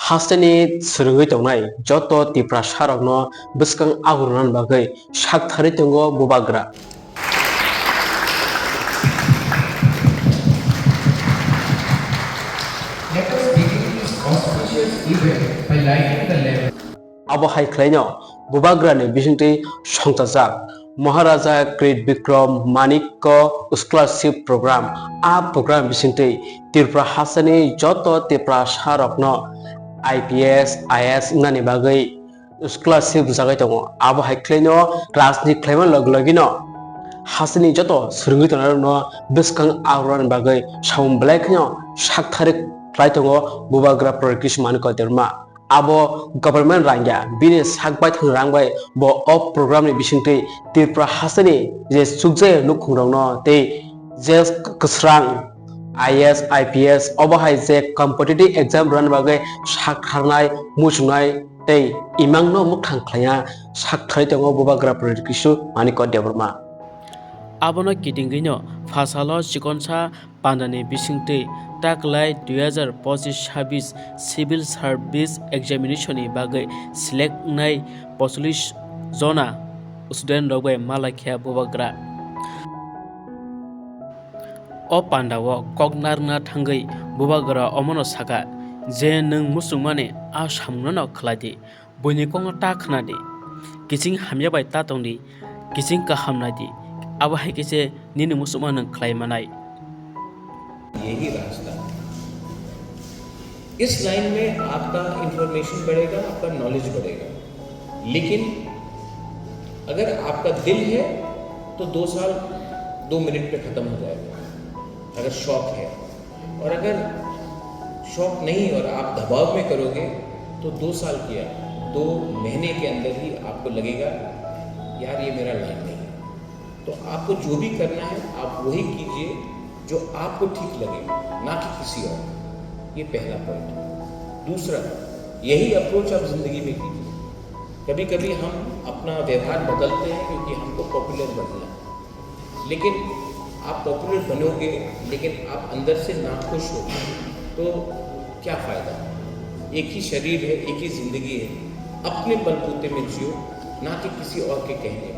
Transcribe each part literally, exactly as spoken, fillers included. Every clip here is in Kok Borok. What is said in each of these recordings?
Hasteni swrwngwi tongnai joto Tiprasarokno bwskang agur rwnani bagwi sak tharwi tongo Bubagra. Let us begin this auspicious event by lighting the lamp. Abo hai khlaino Bubagrani bisingtwi songchajak Maharaja Krit Bikram Manikya Scholarship Program. A program bisingtwi Tripura hasteni joto Tiprasarokno I P S, I A S wngnani bagwi scholarship rwjagwi tongo. Abo hai khlaino class ni khlaima log logino hasteni joto swrwngwi tongnai rokno bwskang agur rwnani bagwi samung belai kheno sak tharwi khlai tongo Bubagra Pradyot Kishore Manikya Debbarma. Abo government rang ya, bini sak baithang rang bai bo o program ni bisingtwi Tripura hasteni je chukjaya nukhung rokno tei je kwsrang I A S, I P S obo hai je competitive exam rwnani bagwi sak tharnai, muchungnai tei imangno mwkhang khlaiya sak tharwi tongo Bubagra Pradyot Kishore Manikya Debbarma. Abono kitingwino phasalo chikonsa pandani bisingtwi taklai dui hazar pochis sabis Civil Service Examination ni bagwi select wngnai pocholish jona student rok bai malaikha Bubagra. O pandao kok narwkna thangwi Bubagra omono sakha je nwng muchungmani a samungno khlai di, buini kokno ta khna di, kiching hamya bai ta tong di, kiching kaham nai di, abo hai khe se nini muchungma nwng khlai manai. यही रास्ता है। इस लाइन में आपका इंफॉर्मेशन बढ़ेगा, आपका नॉलेज बढ़ेगा, लेकिन अगर आपका दिल है तो दो साल दो मिनट पे खत्म हो जाएगा, अगर शौक है। और अगर शौक नहीं और आप दबाव में करोगे तो दो साल क्या, दो महीने के अंदर ही आपको लगेगा, यार, ये मेरा लाइन नहीं है। तो आपको जो भी करना है, आप वही कीजिए जो आपको ठीक लगे, ना कि किसी और। ये पहला पॉइंट। दूसरा, यही अप्रोच आप जिंदगी में कीजिए। कभी कभी हम अपना व्यवहार बदलते हैं क्योंकि हमको पॉपुलर बनना है, लेकिन आप पॉपुलर बनोगे लेकिन आप अंदर से नाखुश हो तो क्या फ़ायदा? एक ही शरीर है, एक ही ज़िंदगी है, अपने बलबूते में जियो, ना कि किसी और के कहने।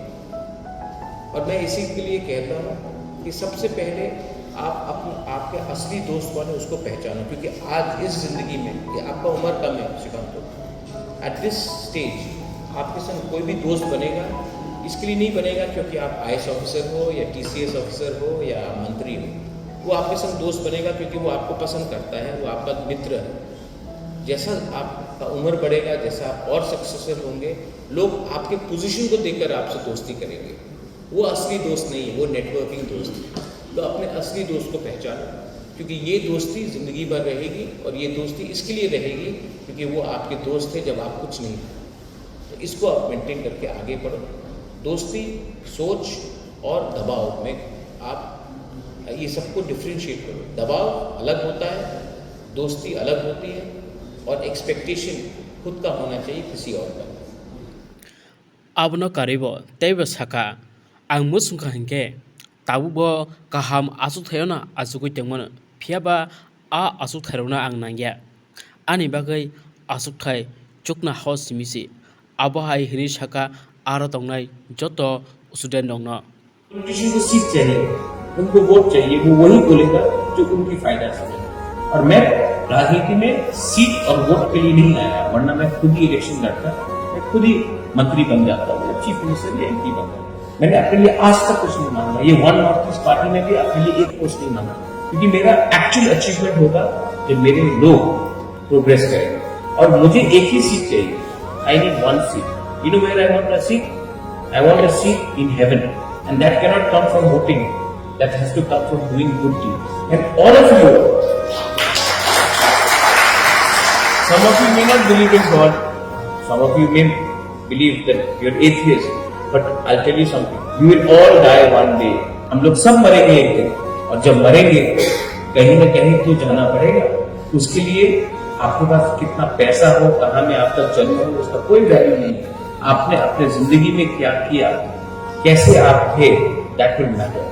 और मैं इसी के लिए कहता हूँ कि सबसे पहले आप अपने, आपके असली दोस्त कौन है, उसको पहचानो, क्योंकि आज इस ज़िंदगी में, ये आपका उम्र कम है, श्रीकांत, at this stage आपके संग कोई भी दोस्त बनेगा, इसके लिए नहीं बनेगा क्योंकि आप आई ए एस ऑफिसर हो या टी सी एस ऑफिसर हो या मंत्री हो। वो आपके संग दोस्त बनेगा क्योंकि वो आपको पसंद करता है, वो आपका मित्र है। जैसा आपका उम्र बढ़ेगा, जैसा आप और सक्सेसफुल होंगे, लोग आपके पोजीशन को देखकर आपसे दोस्ती करेंगे। वो असली दोस्त नहीं है, वो नेटवर्किंग दोस्त है। तो अपने असली दोस्त को पहचानो, क्योंकि ये दोस्ती ज़िंदगी भर रहेगी और ये दोस्ती इसके लिए रहेगी क्योंकि वो आपके दोस्त थे जब आप कुछ नहीं थे। तो इसको आप मेंटेन करके आगे बढ़ो। दोस्ती, सोच और दबाव में आप ये सबको डिफरेंशिएट करो। दबाव अलग होता है, दोस्ती अलग होती है और एक्सपेक्टेशन खुद का होना चाहिए, किसी और का नहीं। Abono karwibo teibo sakha, ang muchungkha hinkhe tabukbo kaham achukthaiyono achugwi tongmano, phiyaba a achukthairokno ang nangya. Ani bagwi achukthai chukna hao simi se. Abo hai hwnwi sakha aro tongnai joto student rokno. Politician को सीट चाहिए, उनको वोट चाहिए, वो वही बोलेगा जो उनकी फायदा समझे। और मैं राजनीति में सीट और वोट के लिए नहीं आया, वरना मैं खुद ही इलेक्शन लड़ता, मैं खुद ही मंत्री बन जाता, चीफ मिनिस्टर या एमपी बन जाता। मैंने अपने लिए आज तक कुछ नहीं मांगा। ये वन नॉर्थ ईस्ट पार्टी में भी अपने लिए एक पोस्ट नहीं मांगा, क्योंकि मेरा एक्चुअल अचीवमेंट होगा जब मेरे लोग प्रोग्रेस करें। और मुझे एक ही सीट चाहिए। I need one seat. You know where I want the seat? I want a seat in heaven. And that cannot come from voting. That has to come from doing good deeds. And all of you, some of you may not believe in God. Some of you may believe that you're atheist, but I'll tell you something, you will all die one day. हम लोग सब मरेंगे एक दिन, और जब मरेंगे, कहीं ना कहीं तो जाना पड़ेगा। उसके लिए आपके पास कितना पैसा हो, कहाँ में आपका जन्म हो, उसका कोई वैल्यू नहीं है। आपने अपने जिंदगी में क्या किया, कैसे आप थे, that will matter.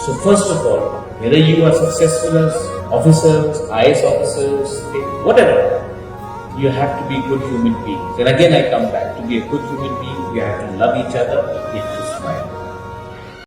So first of all, whether you are successful as officers, I A S officers, whatever, You have to be good human beings. And again, I come back, to be a good human being, you have to love each other, you have to smile.